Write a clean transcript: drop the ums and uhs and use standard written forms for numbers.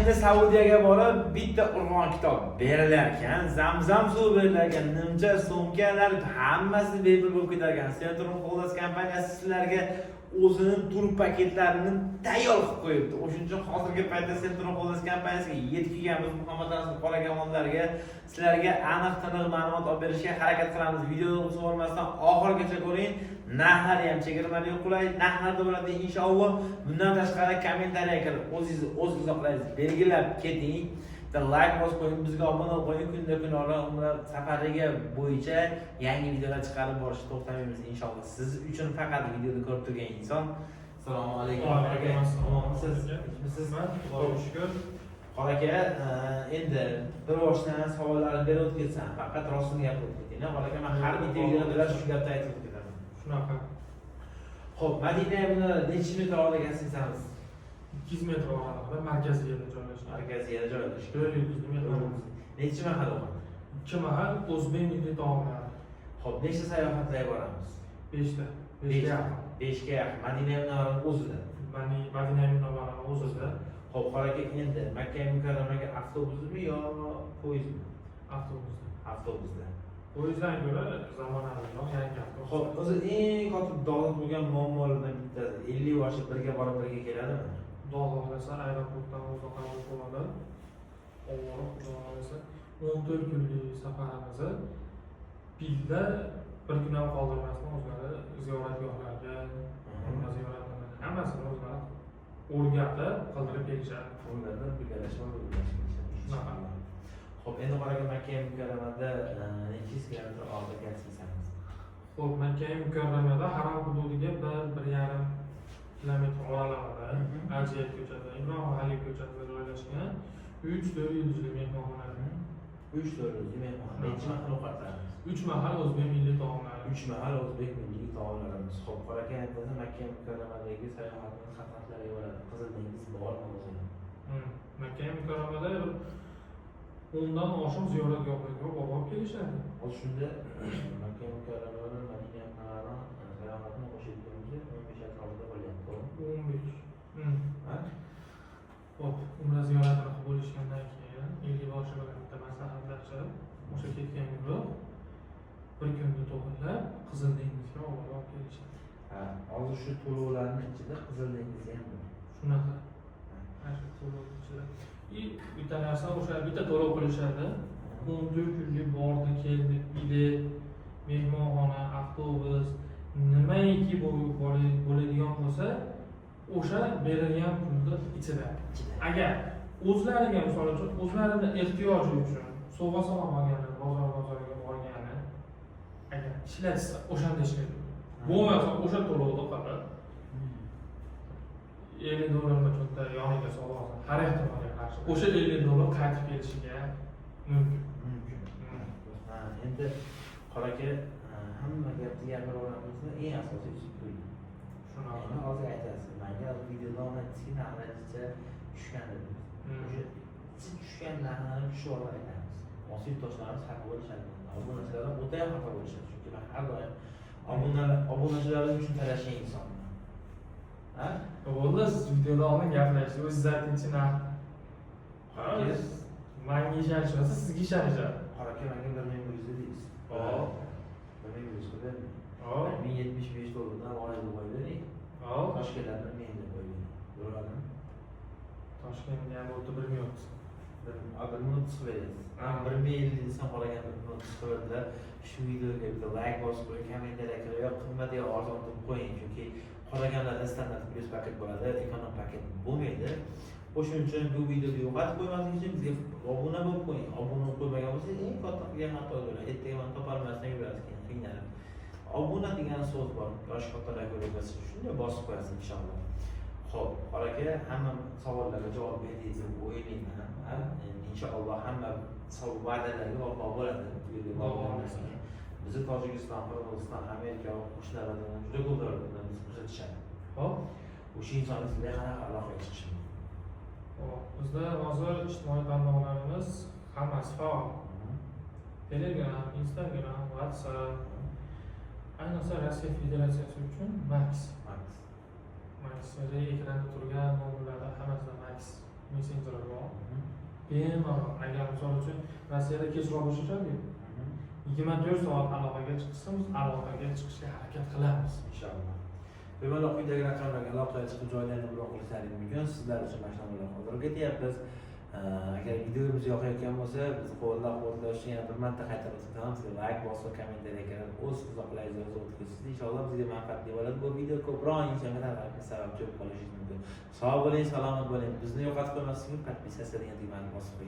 Endi Saudiyaga borib bitta Qur'on kitob berilar ekan, Zamzam suvi berilar ekan, nimcha, sumkalar hammasi bepul bo'lib ketar ekan. Centrum Holders kompaniyasi sizlarga o'zini tur paketlarini tayyor qilib qo'yibdi. O'shuning uchun hozirgi paytda Centrum Holders kompaniyasiga yetib kelganmiz. Muhammad Rasul Qorakamonlarga sizlarga aniq tiniq ma'lumot olib berishga harakat qilamiz. Videoni uzib olmasdan oxirigacha ko'ring. Narxlari ham chegirmali, qulay narxlarda bo'ladi inshaalloh. Bundan tashqari kommentariya kirib o'zingizni o'z izohlaringizni belgilab keting. Bitta layk bosib qo'ying, bizga obuna bo'lib qo'ying. Kunda kunora umra safariga bo'yicha yangi videolar chiqarib borishni to'xtamaymiz inshaalloh. Siz uchun faqat videoni ko'rib turgan inson. Assalomu alaykum. Va alaykum assalom. Omonmisiz? Tinchmisiz? Xudoga shukur. Qora aka, endi bir boshdan savollarni berib o'tib ketsam, faqat rostini gapirib o'tib keting. Qora aka, man har bitta videoda bilasiz shu gapni aytib o'tib ketaman. Shunaqa. Xo'p, Madina buni necha metr oldida gостиницamiz? 200 metr oralig'ida, markaziy yerda joylashgan. Markaziy yerda joylashgan. 4 yulduzli mehmonxona. Necha mahal o'qadi? Ikki mahal o'zbek milliy taomlari. Xo'p, nechta sayohatlarga boramiz? 5 ta. 5 ga yaqin. 5 ga yaqin. Madina Munavvarani o'zida. Madina Munavvarani o'zida. Xo'p, qora aka, endi Makka Mukarramaga avtobusmi yo poyezdmi? Avtobusda. Avtobusda. Poyezddan ko'ra zamonaviyroq yangi avtobus. Xo'p, o'zi eng katta dog'da bo'lgan muammolardan bittasi 50 boshi birga borib birga keladimi? Xudo xohlasa, aeroportdan o'zi qabul qiladi. Oborib, Xudo xohlasa, 14 kunlik safarimizni billa bir kun ham qoldirmasdan o'zlari ziyoratgohlarga, umra ziyoratini hammasini o'zlari o'rgatib, qildirib kelishadi. Ulardan birgalashib o'rgatishadi. Shunaqa. Xo'p, endi qora aka, Makka Mukarramada necha yuz kilometr oldida gостиницamiz? Xo'p, Makka Mukarramada haram hududiga 1-1,5 kilometr oralig'ida, Ajiyat ko'chasida, Ibrohim Halil ko'chasida joylashgan 3-4 yulduzli mehmonxona. 3-4 yulduzli mehmonxona. Necha mahal ovqatlanamiz? Uch mahal o'zbek milliy taomlari. Uch mahal o'zbek milliy taomlarimiz. Xo'p, qora aka, endi Makka Mukarramadagi sayohatimiz xatlarga bo'ladi. Qizil dengiz bormi o'zi? Makka Mukarramada bir 10 dan oshiq ziyoratgohlarga borib kelishadi. Hozir shunda Makka Mukarrama bilan Madina Munavvarani sayohatini qo'shib bo'lsa, 15 atrofida bo'lyapti, to'g'rimi? 15. Ha? Xo'p, umra ziyoratini qilib bo'lishgandan keyin ellikboshi bilan bitta maslahatlashib, o'sha ketgan guruh bir kunni to'g'irlab Qizil dengizga olib borib kelishadi. Ha, hozir shu to'lovlarning ichida Qizil dengiz ham bor. Shunaqa. Ana shu to'lov ichida. И bitta narsa, o'sha bitta to'lov qilishadi. 14 kunlik bordi, keldi, bilet, mehmonxona, avtobus, nimaiki bo'ladigan bo'lsa, o'sha berilgan pulni ichida. Ichida. Agar o'zlariga, misol uchun, o'zlarini ehtiyoji uchun sovg'a salom olgani, bozorga borgani, agar ishlatsa, o'shanda ishlaydi. Bo'lmasa, o'sha to'lovni qilib, 50 dollarni cho'ntak yoniga solib olsa, har ehtimolga qarshi o'sha 50 dollar qaytib kelishiga mumkin. Mumkin. Ha, endi qora aka, hamma gapni gapiraveramizmi? Eng asosiysi pul. Shunaqa. Endi hozir aytasiz, manga videoda aytdingizki, narxlar tushgan dedingiz. O'sha ichi tushgan narxlarni tushib olib aytamiz. Olsa yurtdoshlarimiz xafa bo'lishadi. Obunachilar o'ta ham xafa bo'lishadi. Chunki man har doim obunachilarim uchun talashgan insonman. Ha? Bo'ldi, siz videoda oldin gaplashdik, o'zingiz aytingchi narx. Qora aka, Manga ishonishmasa, sizga ishonishadi. Qora aka, manga 1100 dedingiz. Hop. 1100 qilib bering. Hop. 1075 dollardan oyda qo'yib bering. Hop. Toshkentdan 1000 deb qo'yib bering. Bo'ladimi? Toshkentga ham bo'ldi 1030. 1030 qilib berasiz. Ha. 1050 desam qolgan 1030 qilib berdilar. Shu videoga bitta layk bosib qo'ying, kommentariya qilib, yo qimmat yo arzon deb qo'ying, chunki qolganlarda standart plyus paket bo'ladi, ekonom paket bo'lmaydi. O'shuning uchun bu videoni yo'qotib qo'ymaslik uchun bizga obuna bo'lib qo'ying. Obuna bo'lib qo'ymagan bo'lsangiz, eng katta qilgan xato bo'ladi. Ertaga man topolmasdan yurasiz keyin qiynalib. Obuna degan so'z bor. Yoshi kattalar ko'rsa, shunday bosib qo'yasiz inshaalloh. Xo'p, qora aka, hamma savollarga javob berdingiz deb o'ylayman. Ha? Endi inshaalloh hamma savol va'dalarga vafo bo'ladi. Bu yerga borgandan keyin. Bizni Tojikiston, Qirg'iziston, Amerika va qo'shnilardan juda ko'p davlatlardan bizni kuzatishadi. Hop. O'sha insonlar sizga qanaqa aloqaga chiqishi mumkin? Hop. Bizda hozir ijtimoiy tarmoqlarimiz hammasi faol. Telegram, Instagram, WhatsApp. Ayniqsa Rossiya Federatsiyasi uchun Max. Max. Max ekranda turgan nomerlarda hammasida Max. Messenjeri bor. Bemalol, agar misol uchun Rossiyada kechroq bo'shashadi, 24 soat aloqaga chiqsa, biz aloqaga chiqishga harakat qilamiz. Inshaalloh. Bemalol quyidagi raqamlarga aloqaga chiqib, joylarni bron qilishlaringiz mumkin. Sizlar uchun mana shu qoldirib ketyapmiz. Agar videomiz yoqayotgan bo'lsa, bizni qo'llab-quvvatlash uchun yana bir marta qaytarib o'tamiz. Layk bosib, kommentariya kirib, o'z izohlaringizni yozib o'tkazsangiz, inshaalloh bizga manfaatli bo'ladi. Bu video ko'proq insonga tarqalishga sababchi bo'lib qolishingiz mumkin. Sog' bo'ling, salomat bo'ling. Bizni yo'qotib qo'ymaslik uchun подписаться degan tugmani bosib qo'ying.